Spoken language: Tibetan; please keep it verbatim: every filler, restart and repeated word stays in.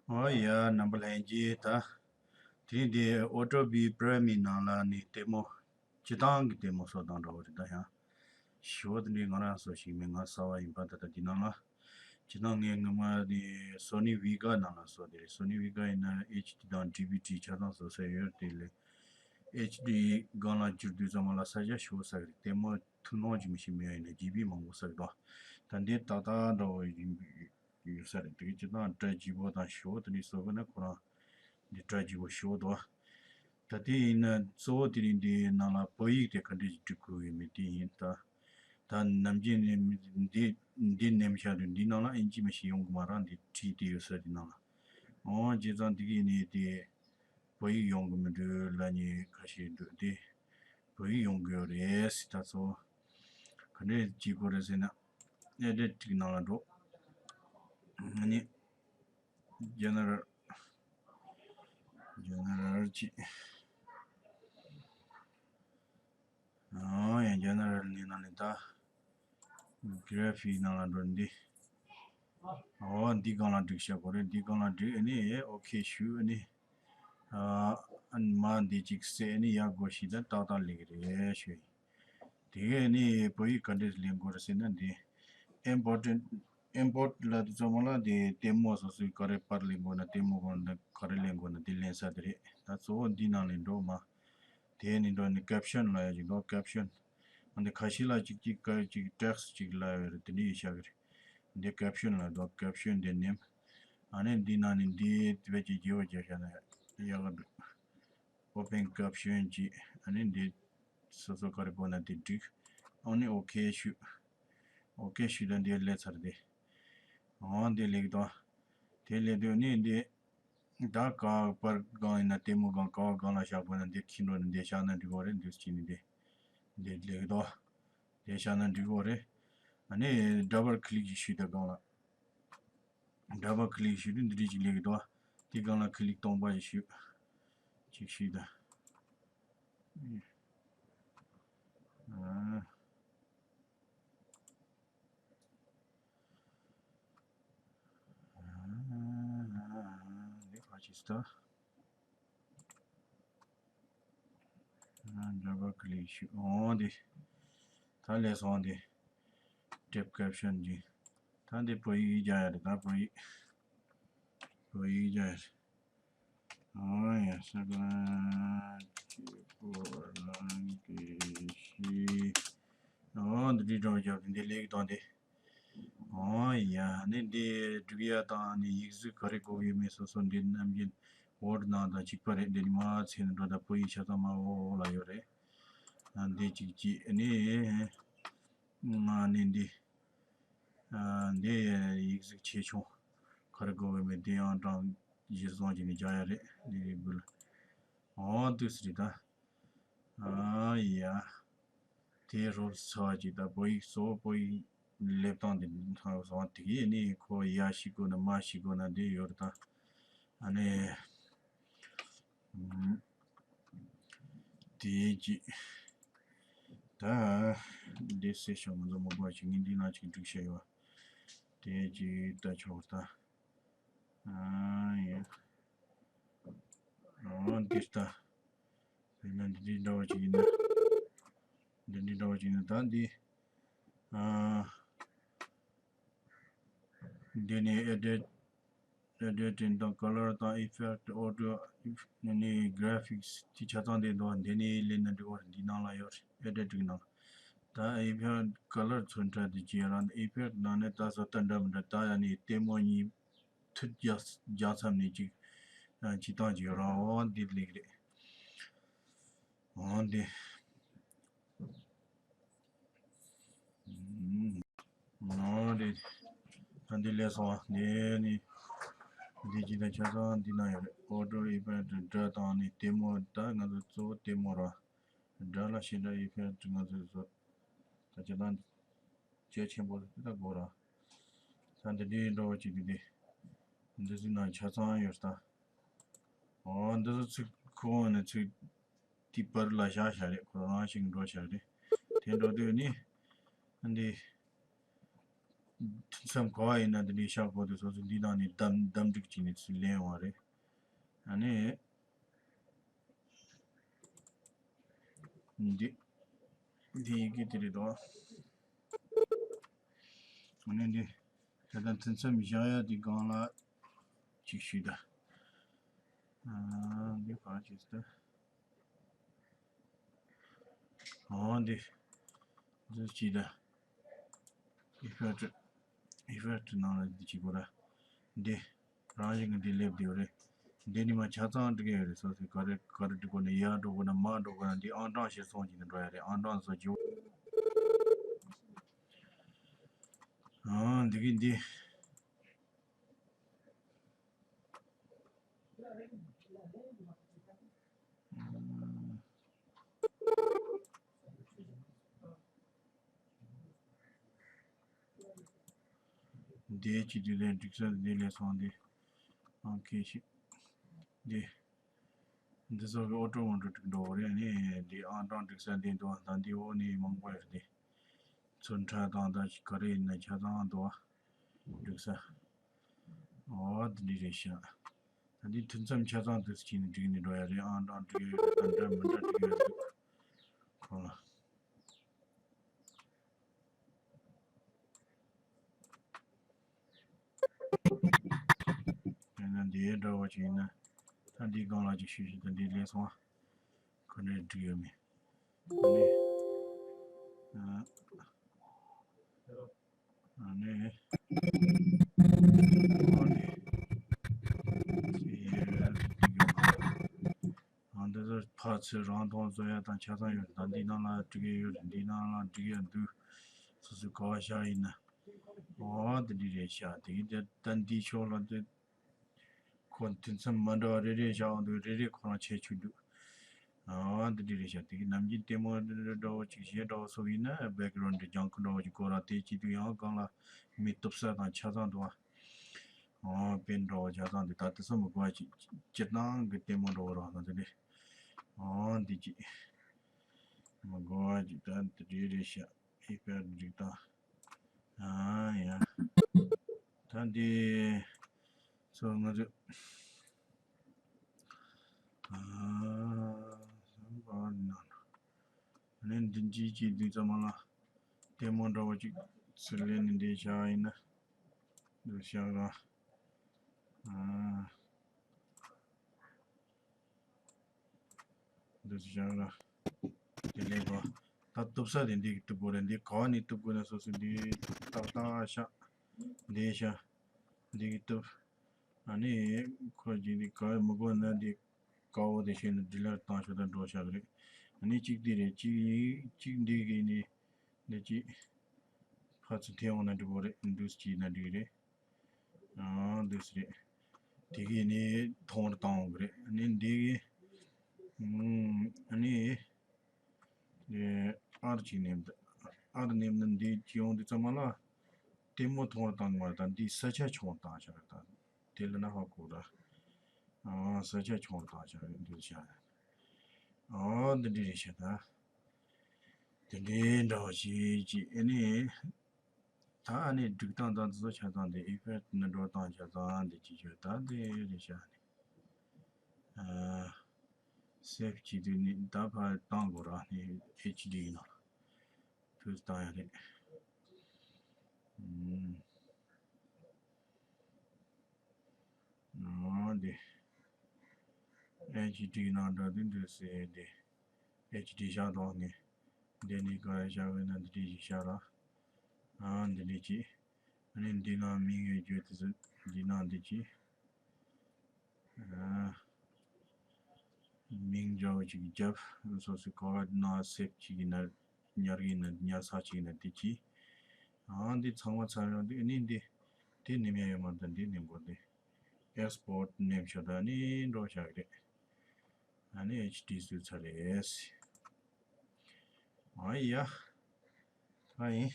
ཨོ་ཡ། རྣམ་པ་ལྷན་རྒྱས། ད་དེ་རིང་འདི་ཨོ་ཊོ་བི་པི་རེ་མི་ནང་ལ་ནི་ལྟད་མོ། སྤྱིར་བཏང་གི་ལྟད་མོ་བཟོ་སྟངས་འདྲ་བོ་རེད། ད་ཡང་ཞུ་བ་དེ་འདྲའི་ང་རང་བཟོ་ཞིག་མིན། ང་གསར་པ་ཡིན་པ། ད་ལྟ་འདི་ནང་ལ་སྤྱིར་བཏང་ངས་སྔོན་མ་ནི་སོ་ནི་ཝི་ག་ནང་ལ་བཟོ་དེ་རེད། སོ་ནི་ཝི་ག་ཡིན་ན་ཨེཆ་ཌི་དང་ཌི་ཝི་ཌི་ཆ་ཚང་བཟོ་ས་ཡོད་དེ་ལས། ཨེཆ་ཌི་སྒང་ལ་བསྒྱུར་དུས་ཙམ་པ་ལ་ས་ཆ་ཞེ་པོ་ཟ་གི་རེད། ལྟད་མོ་ཐུང་ཐུང་ཅིག་མི་ཤེས་མེད་ཡིན་ན་ཇི་བི་མང་པོ་ཟ་གི་འདུག་ད་འདི་ཏག་ཏག་འདྲ་བོ་ཡིན། ཡོད་ས་རེད། དེ་གི་སྤྱིར་བཏང་སྒྲ་ལྗིད་པོ་དང་ཞེ་པོ་དེ་འདྲ་བཟོ་དགོས་ན་ཁོ་རང་འདི་སྒྲ་ལྗིད་པོ་ཞེ་པོ་འདུག་ད་དེ་ཡིན་ན་གཙོ་བོ་དེ་རིང་འདི་ནང་ལ་བོད་ཡིག་དེ་ག་འདྲ་ཞིག་འབྲི་དགོས་ཡོད་མེད་དེ་ཡིན། ད་ད་ནམ་རྒྱུན་ནས་འདི་འདི་ནེམ་ཤག་དུས་འདི་ནང་ལ་ཨིན་ཇི་མ་ཞིག་ཡོང་གི་མ་རེད། འདི་བྲིས་ཏེ་ཡོད་ས་འདི་ནང་ལ། འོ་བྱས་ཙང་དེ་གི་ནས་དེ་བོད་ཡིག་ཡོང་གི་མི་འདུག་ལབ་མཁན་ཁ་ཤས་འདུག་དེ་བོད་ཡིག་ཡོང་གི་ཡོད་རེད་ཟེར། ད་ཚོ་ག་འདྲས་བྱེད་དགོས་རེད་ཟེར་ན། ཨེ་ཌིཊ་ཅིག་ནང་ལ་འགྲོ། ཨ་ནི་ཇེ་ནེ་རལ། ཇེ་ནེ་རལ་ཅིག་ཨོ་ཡ། ཇེ་ནེ་རལ་ནི་ནང་ནས་ད་གྷི་རེ་ཕིག་ནང་ལ་འགྲོ། འདི། ཨོ་འདི་སྒང་ལ་འགྲིག་བྱ་དགོས་རེད། འདི་སྒང་ལ་འགྲིག་ཨ་ནི་ཨོ་ཁེ་ཞུ། ཨ་ནི་ཨ་མ་འདི་གཅིག་བསད། ཨ་ནི་ཡར་སྒོ་ཕྱེ། ད་ཏག་ཏག་སླེབས་ཀྱི་རེད་ཞུ་ཡིན། དེ་གས་ནི་བོད་ཡིག་ག་འདྲས་ལེན་དགོས་རེད་ཟེར་ན། འདི་ཨིམ་པོར་ཊེན་ཊི། ཨིམ་པོར་ཊི་ལབ་དུས་ཙམ་པ་ལ་འདི་ལྟད་མོ་སོ་སོའི་ག་རེ་པར་ལེན་དགོས་ན། ལྟད་མོ་ག་འདྲ་ག་རེ་ལེན་དགོས་ན་འདི་ལེན་ས་དེ་རེད། ད་གཙོ་བོ་འདི་ནང་ལ་འགྲོ་མ། དེ་ནི་འགྲོ་ནི་ཀེབ་ཤོན་ལབ་ཡ་ཅིག་འདུག་ཀེབ་ཤོན། ཨ་འདི་ཁ་ཤས་ལ་ཅིག་ཅིག་ག་ཅིག་ཊེག་སི་ཊི་ཅིག་ལབ་ཡོད་རེད། དེ་འདྲ་ཡིན་ཤག་གི་རེད། འདི་ཀེབ་ཤོན་ལབ་འདུག་ཀེབ་ཤོན་འདི་ནེམ། ཨ་ནི་འདི་ནང་ནས་འདི་དེ་བས་ཅིག་རྒྱས་པ་རྒྱབ་བཞག་ན་ཡག་ག་འདུག་ཨོ་པན་ཀེབ་ཤོན་ཅིག་ཨ་ནི་འདི་སོ་སོ་ག་རེ་དགོས་ན་དེ་འགྲིག་ཨ་ནི་ཨོ་ཁེ་ཞུ། ཨོ་ཁེ་ཞུ། ད་འདི་སླེབས་ཚར་དེ། ཨོ་འདི་སླེབས་དང་། དེ་སླེབས་དུས་ནི་འདི། ད་ག་པར་སྒང་ཡིན་ན་ལྟད་མོ་སྒང་ག་བ་སྒང་ལ་བཞག་དགོས་ན་འདི་ཁྱི་འགྲོ་ནི་འདི་བཞག་ན་འགྲིག་གོ་རེད། འདི་ཅི་ནི་འདི། འདི་སླེབས་དང་། དེ་བཞག་ན་འགྲིག་གོ་རེད། ཨ་ནི་ཌབ་བལ་ཀི་ལིག་ཞིག་ཞུས་དང་སྒང་ལ། ཌབ་བལ་ཀི་ལིག་ཞུས་དུས་འདི་འདྲ་ཅིག་སླེབས་ཀྱི་འདུག་དེ་སྒང་ལ་ཀི་ལིག་སྟོང་པ་ཞིག་ཞུས། ཅིག་ཞུས་དང་། ཨ། འདི་ཕར་ཅིག་སྟ། ཌབ་བལ་ཀི་ལིག་ཞུ། འོ་འདི། ད་ལས་སོང་འདི། ཊེབ་ཀེབ་ཤོན་གྱི། ད་འདི་བོད་ཡིག་རྒྱག་ཡ་རེད། ད་བོད་ཡིག་བོད་ཡིག་རྒྱག་ཡ་རེད། ཨོ་ཡ། ས་ག་ཅི་པོ་རང་གི་ཤི། ཨོ་འདི་འདྲི་འགྲོ་རྒྱབ་འདི་ལེགས་དང་འདི། ཨོ་ཡ། ནི་འདི་སྒྲིག་ཡ་དང་ནི་ཡིག་གཟུགས་ག་རེ་དགོས་ཡོད་མེད་སོ་སོ་འདི་ནམ་རྒྱུན་ཝོར་ཌི་ནང་དང་གཅིག་པ་རེད། འདི་ནི་མ་ཚད་ནི་འགྲོ་ད་བོད་ཡིག་ཆ་ཚང་མ་འོ་འོ་ལ་ཡོད་རེད། ཨ་འདི་གཅིག་གཅིག་ནི། ང་ནི་འདི། ཨ་འདི་ཡིག་གཟུགས་ཆེ་ཆུང་ག་རེ་དགོས་པའི་མེད་དེ་ཡང་གྲངས་གཞིར་བཟུང་བྱས་ནས་རྒྱག་ཡ་རེད། འདི་རེད་འབུལ། འོ་འདུག་སེ་རེད་ད། ཨ་ཡ། དེ་རོལ་ཚ་བ་ཅིག་ད་བོད་ཡིག་གཙོ་བོ་བོད་ཡིག་སླེབས་སྟངས་དེ་ཚང་བཟང་དེ་གས་ནི་ཁོ་ཡ་ཞིག་དགོས་ན་མ་ཞིག་དགོས་ན་འདི་ཡོད་རེད་ད། ཨ་ནི། དེ་གཅིག་ད་འདི་སེ་ཤོག་ང་ཚོ་མོ་པ་ཞིག་ངས་འདི་ནང་ཅིག་འགྲིག་བྱས་ཡོད། དེ་གཅིག་ད་ཆོག་ད། ཨ་ཡ། ཨོ་འདི་ལྟ། དེ་ནས་འདི་འདྲ་བ་ཅིག་ཡིན་ན། འདི་འདྲ་བ་ཅིག་ཡིན་ན་ད་འདི། ཨ། འདི་ནི་ཨེ་ཌིཊ། ཨེ་ཌིཊ་དང་ཀ་ལར་དང་ཨི་ཕེག་ཊི། ཨོ་ཌི་ཡོ། ཨིཕ། ནི་གྷི་ར་ཕིག་སི་དེ་ཆ་ཚང་དེ་འདུག་འདི་ནི་ལེན་ན་འགྲིག་པ་རེད། འདི་ནང་ལ་ཡོད་རེད། ཨེ་ཌིཊ་གི་ནང་། ད་ཨི་ཕེག་ཊི་ཀ་ལར་ཚོན་ཁྲ་དེ་ཅི་རང་ཨི་ཕེག་ཊི་ནང་ནས་ད་བཟོ་ལྟ་འདྲ་མི་འདྲ། ད་ཡ་ནི་ལྟད་མོ་གཉིས་མཐུད་རྒྱག་རྒྱག་མཚམས་ནས་ཅིག་ཅི་སྟངས་ཅིག་ཡོད་ར། འོ་འདི་ལེགས་རེད། འོ་འདི། འོ་རེད། ད་འདི་ལས་སོང་། འདི་ནི་འདི་ཅི་ད་ཆ་ཚང་འདི་ན་ཡོད་རེད། ཨོ་ཌི་ཡོ་ཨི་ཕེག་ཊི་སྒྲ་དང་ནི་ལྟད་མོ། ད་ང་ཚོ་གཙོ་བོ་ལྟད་མོ་ར། སྒྲ་ལ་ཤེས་འདྲ་ཨི་ཕེག་ཊི་ང་ཚོས་བཟོ། ད་ཁྱེད་རང་གལ་ཆེན་པོ་དེ་ད་དགོས་ར། ད་འདི་འདྲའི་འགྲོ་བ་ཅིག་འདི་འདི། འདི་ཚོའི་ནང་ཆ་ཚང་ཡོད་ད། འོ་འདི་ཚོ་ཚིག་ཁོ་བོ་ནས་ཚིག་དེའི་བར་ལ་བཞག་བཞག་རེད། ཁོ་རང་ཞིག་འགྲོ་བཞག་རེད། དེ་འགྲོ་དུས་ནི། འདི། ཐུན་མཚམས་ག་བ་ཡིན་ན་འདི་འདྲའི་ཤག་པོ་དེ་སོ་སོ་འདི་ནང་ནས་འདམ་འདམ་འགྲིག་ཅིག་ནས་ཚུར་ལེན་ཡོང་བ་རེད། ཨ་ནི། འདི། འདི་ཡི་གེ་དེ་རེད་དོ། ཨ་ནི་འདི། ད་ལྟ་ཐུན་མཚམས་བཞག་ཡ་དེ་སྒང་ལ་ཅིག་ཞུས་ད། ཨ། འདི་ག་ཅིག་ད། ཨོ་འདི། འདི་ཅིག་ད། ཨི་ཕེག་ཊི། ཨི་ཕེག་ཊི་ནང་ལ་འདི་ཅིག་གོ་ར། འདི། རང་བཞིན་གྱི་འདི་སླེབས་བསྡད་ཡོད་རེད། འདི་ནི་མ་ཆ་ཚང་འགྲིག་གི་ཡོད་རེད། སོ་སོས་ག་རེ་ག་རེ་འགྲིག་དགོས་ན། ཡར་འགྲོ་དགོས་ན། མར་འགྲོ་དགོས་ན། འདི་ཨང་གྲངས་ཤིག་སོང་བྱས་ནས་འགྲོ་ཡ་རེད། ཨང་གྲངས་སོགས་བྱེད། ཨང་འདི་གི་འདི། འདས་ཀྱི་དུས་ལས་འགྲིག་ས་འདི་ལས་སོང་སྟེ། ཨང་ཁེ་ཤི། འདི། འདི་ཚོ་གི་ཨོ་ཊོ་མོ་ཊོ་འགྲིག་འགྲོ་བ་རེད། ནི་འདི་ཨང་གྲངས་འགྲིག་ས་འདི་འདུག་ད་འདི་འོག་ནི་མང་པོ་ཡོད་རེད། དེ། ཚོན་ཁྲ་དང་ད་ག་རེ་ཡིན་ན་ཆ་ཚང་འདུག་འགྲིག་ས། ཨོ་འདི་འདྲ་རེད་ཤག་ད་འདི་ཐུན་མཚམས་ཆ་ཚང་དུ་ཕྱིན་ནས་འགྲིག་ནས་འགྲོ་ཡ་རེད། ཨང་གྲངས་འགྲིག་ཡོད་རེད། ད་འདྲ་མི་འདྲ་འགྲིག་ཡོད་རེད། ཁོང་ལ། ཡང་ན་འདི་འདྲ་བ་ཅིག་ཡིན་ན། ད་འདི་སྒང་ལ་ཅིག་ཞུས་ཤིག་ད་འདི་ལས་སོང་བ། ཁོ་འདྲའི་འགྲིག་ཡོད་མེད། ཨ་ནི། ཨ་ནི། ཨ་ནི། ཨ་འདི་ཚོ་ཕར་ཚུར་རང་མཐོང་བཟོ་ཡ་དང་ཆ་ཚང་ཡོད་རེད། ད་འདི་ནང་ལ་འགྲིག་ཡ་ཡོད་རེད། འདི་ནང་ལ་འགྲིག་ཡ་འདུག་སོ་སོའི་ག་བ་བཞག་ཡིན་ན། ཨོ་འདི་འདྲ་རེད་ཤག་དེ་གི་ད་ད་འདི་ཕྱོགས་ལ་འདི། ཁོ་དུས་མཚམས་མ་འདྲ་བ་རེ་རེ་བཞག་འདུག་རེ་རེ་ཁོ་རང་ཆེ་ཆུང་འདུག་ཨ་འདི་འདྲ་རེད་ཤག་དེ་གི་ནམ་རྒྱུན་ལྟད་མོ་འདྲ་བོ་ཅིག་གཞས་འདྲ་བོ་སོགས་ཡིན་ན་བེག་རོན་འདྲ་ལྗང་ཁུ་འདྲ་བོ་ཅིག་དགོས་ར། དེ་བྱེད་དུས་ཡང་སྒང་ལ་མི་གཏུབ་ས་དང་ཆ་ཚང་འདུག་ཨ། ཨོ་དཔེ་འདྲ་བོ་ཆ་ཚང་འདུག་ད་དེ་ཚོ་མི་དགོས་པ་ཅིག་སྤྱིར་བཏང་གི་ལྟད་མོ་འདྲ་བོ་རང་དང་དེ་འདྲ། ཨོ་འདི་ཅིག་མི་དགོས་པ་ཅིག་ད་འདི་འདྲ་རེད་ཤག་ཨི་ཕལ་འགྲིག་ད། ཨ་ཡ། ད་འདི་ཚོ་ང་ཚོས། ཨ་སམ་པར་ན། ཨ་ནི་འདི་འཇིག་ཅིག་འདི་ཚང་མ་ལ་ལྟད་མོ་འདྲ་བོ་ཅིག་ཚུར་ལེན་ནས་འདི་བཞག་ཡིན་ན། འདི་བཞག་ར། ཨ། འདི་བཞག་ར། དེ་ལས་པ། ད་གཏུབ་ས་དེ་འདི་གི་གཏུབ་དགོས་རེད། འདི་ག་ནས་གཏུབ་དགོས་ན་སོ་སོ་འདི་ཏག་ཏག་ཤག་འདི་ཤག་འདི་གི་གཏུབ། ཨ་ནི་ཁོ་ཅིག་འདི་ག་མི་དགོས་ན་འདི་དཀར་པོ་དེ་བྱས་ནས་ཌི་ལིཊ་བཏང་ཤོག་ད་འགྲོ་ཤག་གི་རེད། ཨ་ནི་གཅིག་འདི་རེད། གཅིག་གཅིག་འདི་གི་ནི་འདི་གཅིག་ཕར་ཚུར་འཐེན་འོང་ན་འགྲིག་གི་རེད། འདུག་སེ་བྱས་ན་འགྲིག་གི་རེད། ཨ་འདུག་སེ་རེད། དེ་གི་ནི་མཐོང་རུ་བཏང་འོང་གི་རེད། ཨ་ནི་འདི་གི་ཨ་ནི། ཨར་གཅིག་ནེམ་ཨར་ནེམ་ན་འདི་གཅིག་ཡོང་དུས་ཙམ་མ་ལ། ལྟད་མོ་མཐོང་རུ་བཏང་གི་མ་རེད། ད་འདི་ས་ཆ་ཆུང་རུ་བཏང་བཞག་རེད། ད་དེ་ལ་ན་ཧ་གོ་ར། ཨ་ས་ཆ་ཆུང་རུ་བཏང་བཞག་རེད། འདི་བྱ། ཨ་འདི་འདྲ་རེད་ཤག་ད། དེ་འདྲའི་འདྲ་བ་ཞིག་ཅིག་ཨ་ནི། ད་ཨ་ནི་སྒྲིག་སྟངས་དང་དེ་ཚོ་ཆ་ཚང་དེ་ཨི་ཕེག་ཊི་ནི་འགྲོ་སྟངས་ཆ་ཚང་དེ་ཅིག་བྱོས། ད་དེ་རེད་ཤག་ནི། ཨ། སེབ་བྱེད་དུས་ནི་ད་ཕར་བཏང་དགོས་ར། ནི་ཨེཆ་ཌི་ནང་ཕུལ་བཏང་ཡ་རེད། ཨུམ། ཨ་འདི། ཨེཆ་ཌི་ནང་འདྲ་འདི་འདུག་སེ་འདི། ཨེཆ་ཌི་བཞག་དོགས་ནི། འདི་ནི་ག་རེ་བཞག་ཡོད་ན་འདི་འདྲ་ཞིག་བཞག་ར། ཨ་འདི་འདྲ་ཅིག་ཨ་ནི་འདི་ནང་མིང་ཡོད་རྒྱུ་དེ་ཚོ་འདི་ནང་འདི་ཅིག་ཨ། མིང་འདྲ་བོ་ཅིག་རྒྱབ། སོ་སོའི་ག་བ་ན་སེབ་ཅིག་ཡིན་ན། ཉར་གི་ཡིན་ན་ཉར་ས་ཅིག་ཡིན་ན་འདི་ཅིག་ཨ་འདི་ཚང་མ་ཚར་ཡོང་དུས་ཨ་ནི་འདི། འདི་ནེམ་ཡ་ཡོད་མ་རེད། ད་འདི་ནེམ་དགོས། འདི་ཨེགས་སི་པོར་ཊི་ནེམ་ཤོག་ད་ཨ་ནི་འགྲོ་བཞག་གི་རེད། ཨ་ནི་ཨེཆ་ཌི་བཟོས་ཚར་རེད། ཨ་ཡ། ཨ་ཡིན།